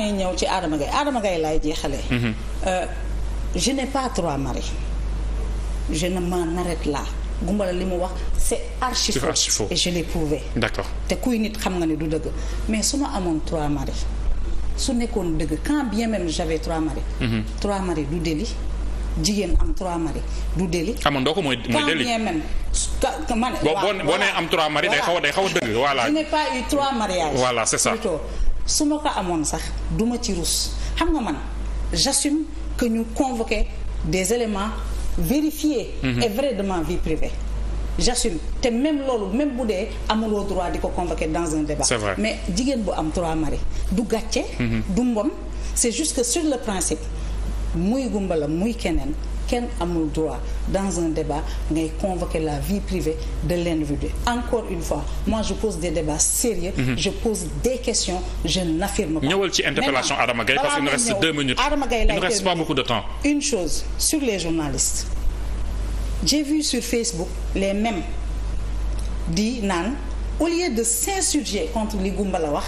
may ñëw ci Adama Gaye laay jeexalee. Je n'ai pas 3 maris. Je ne m'en arrête là. Goumbala li mu wax c'est archi faux et je l'ai prouvé. D'accord. te kuy nit xam nga ne du dëgg mais su ma amoon 3 maris su nekkoon dëgg quand bien même j'avais 3 maris. 3 maris du délit. jigéen am 3 maris du délit. amandoo ko mooy délit quand bien même. man boo nee am 3 maris day xaw a dëgg. voilà je n'ai pas eu 3 mariages. voilà c'est ça plutôt su ma ko amoon sax du ma ci rus xam nga man j'assume que ñu convoquer des éléments vérifiés. et vrais de ma vie privée. j'assume te même loolu même bu dee amuloo droit di ko convoquer dans un débat. C'est vrai. mais jigéen bu am 3 maris du gàcce. du mbon c'est juste que sur le principe muy Goumbala muy keneen amul droit dans un débat ngay convoquer la vie privée de l'individu. Encore une fois, moi je pose des débats sérieux. Je pose des questions, je n'affirme pas. ñëwal ci interpellation Adama Gaye parce qu'il nous reste 2 minutes. Il ne reste pas beaucoup de temps. Une chose sur les journalistes. J'ai vu sur Facebook les mêmes di naan au lieu de s'insurger contre li Goumbala wax.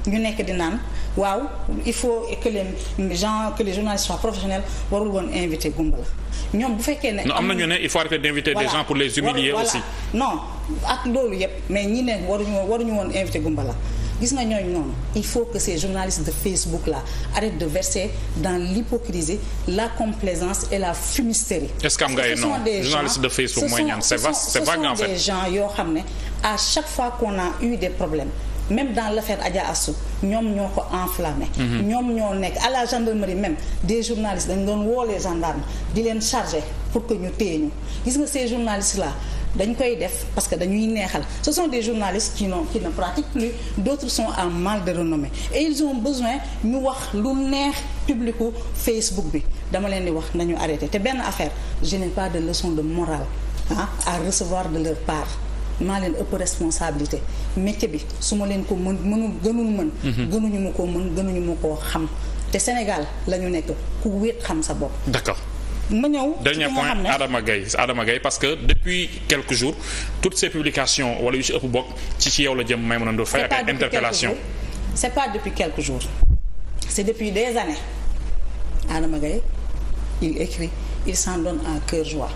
ñu nekk di naan waaw il faut que les journalistes soient professionnels warul woon inviter Goumbala ñoom bu fekkee ne. am na ñu ne il faut arrêter d'inviter des gens pour les humilier aussi. non ak loolu yëpp mais ñi ne waruñu woon inviter Goumbala gis nga ñooñu noonu il faut que ces journalistes de Facebook là arrêtent de verser dans l'hypocrisie, la complaisance et la fumisterie. Est-ce que am nga ay non journalistes de Facebook mooy ñaan c'est vague en fait. Ce sont des gens yoo xam ne à chaque fois qu'on a eu des problèmes. Même dans l'affaire Adja Assou ñoom ñoo ko enflammé. ñoom ñoo nekk à la gendarmerie même des journalistes dañ doon woo les gendarmes di leen charger pour que ñu téye ñu gis nga ces journalistes là dañ koy def parce que dañuy neexal ce sont des journalistes qui ne pratiquent plus d'autres sont en mal de renommée et ils ont besoin ñu wax lu neex publicu Facebook bi dama leen di wax nañu arrêté te benn affaire je n'ai pas de leçon de morale à recevoir de leur part. maa leen ëpp responsabilité métier bi su ma leen ko gënuñu ma koo mën gënuñu ma koo xam te Sénégal la ñu nekk ku wéet xam sa bopp. D'accord. ma ñëw dernier point Adama Gaye parce que depuis quelques jours toutes ces publications wala yu ci ëpp bokk ci yow la jëm Maïmouna Ndour Faye ak interpellation. c'est pas depuis quelques jours c'est depuis des années Adama Gaye il écrit il s'en donne à cœur joie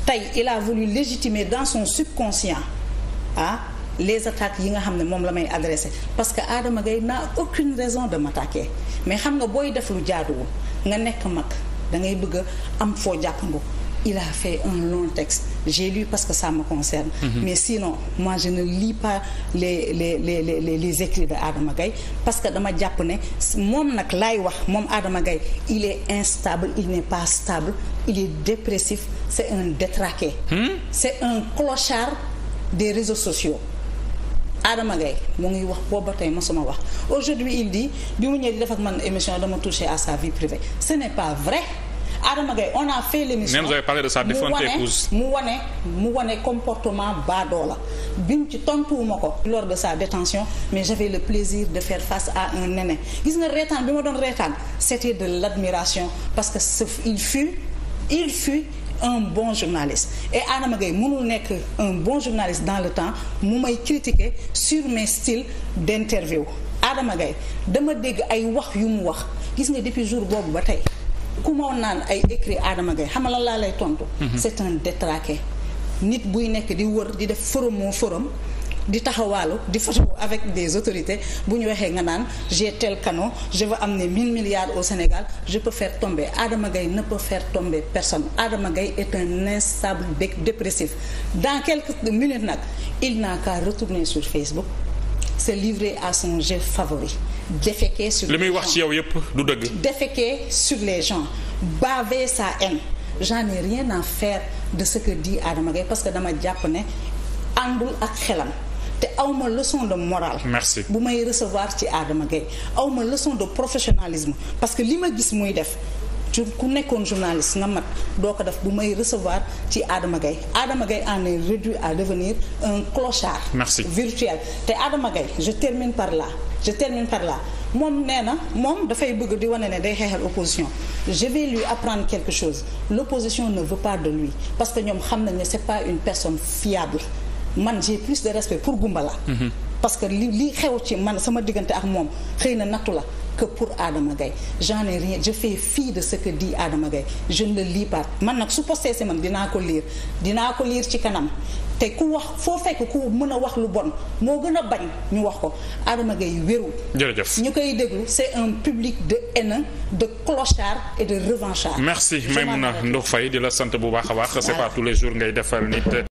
tey il a voulu légitimer dans son subconscient les attaques yi nga xam ne moom la may adressé parce que Adama Gaye n'a aucune raison de m'attaquer mais xam nga booy def lu jaaduwul nga nekk mag da ngay bëgg a am foo jàppandu il a fait un long texte j'ai lu parce que ça me concerne mais sinon moi je ne lis pas les écrits de Adama Gaye parce que dama jàpp ne moom nag laay wax moom Adama Gaye il est instable il n'est pas stable il est dépressif c'est un détraqué c'est un clochard des réseaux sociaux Adama Gaye mu ngi wax booba tey mosuma wax aujourd'hui il dit bi mu ñëwee di def ak man émission dama toucher à sa vie privée ce n'est pas vrai Adama Gaye on a fait l'émission vous avez parlé de sa défunte épouse mu wane comportement baadoola bi mu ci tontuwuma ko lors de sa détention mais j'avais le plaisir de faire face à un aîné gis nga reetaan bi ma doon reetaan c'était de l'admiration parce que il fut un bon journaliste et Adama Gaye mënul nekk un bon journaliste dans le temps mu may critiquer sur mes styles d'interview Adama Gaye dama dégg ay wax yu mu wax gis nga depuis jour boobu ba tey ku ma naan ay écrit Adama Gaye xam nga lan laa lay tontu. C'est un détraqué nit buy nekk di wër di def forum di taxawaalu di photo avec des autorités bu ñu waxee nga naan j'ai tel canon je veux amener 1000 milliards au Sénégal je peux faire tomber Adama Gaye ne peut faire tomber personne Adama Gaye est un instable dépressif dans quelques minutes nag il n'a qu'à retourner sur Facebook se livrer à son jeu favori déféquer sur li muy wax ci yow yëpp du dëgg déféquer sur les gens baver sa haine j'en ai rien à faire de ce que dit Adama Gaye parce que dama jàpp ne àndul ak xelam te awma leçon de morale. Merci. bu may recevoir ci Adama Gaye awma leçon de professionnalisme parce que li ma gis muy def ku nekkoon journaliste nga mat doo ko def bu may recevoir ci Adama Gaye Adama Gaye en est réduit à devenir un clochard. Merci. Virtuel te Adama Gaye je termine par là moom nee na moom dafay bëgg di wane ne day xeexal opposition je vais lui apprendre quelque chose l'opposition ne veut pas de lui parce que ñoom xam nañ ne c'est pas une personne fiable man j'ai plus de respect pour Goumbala parce que li xew ci man sama diggante ak moom xëy na nattu la que pour Adama Gaye j'en ai rien, je fais fi de ce que dit Adama Gaye, je ne le lis pas man nag su posté si man dinaa ko lire ci kanam te ku wax foo fekk ku mën a wax lu bon moo gën a bañ ñu wax ko. Adama Gaye wérul. jërëjëf ñu koy déglu c'est un public de haineux, de clochards et de revanchards. merci Maïmouna Ndour Faye di la sant bu baax a baax. c'est pas tous les jours ngay defal nit.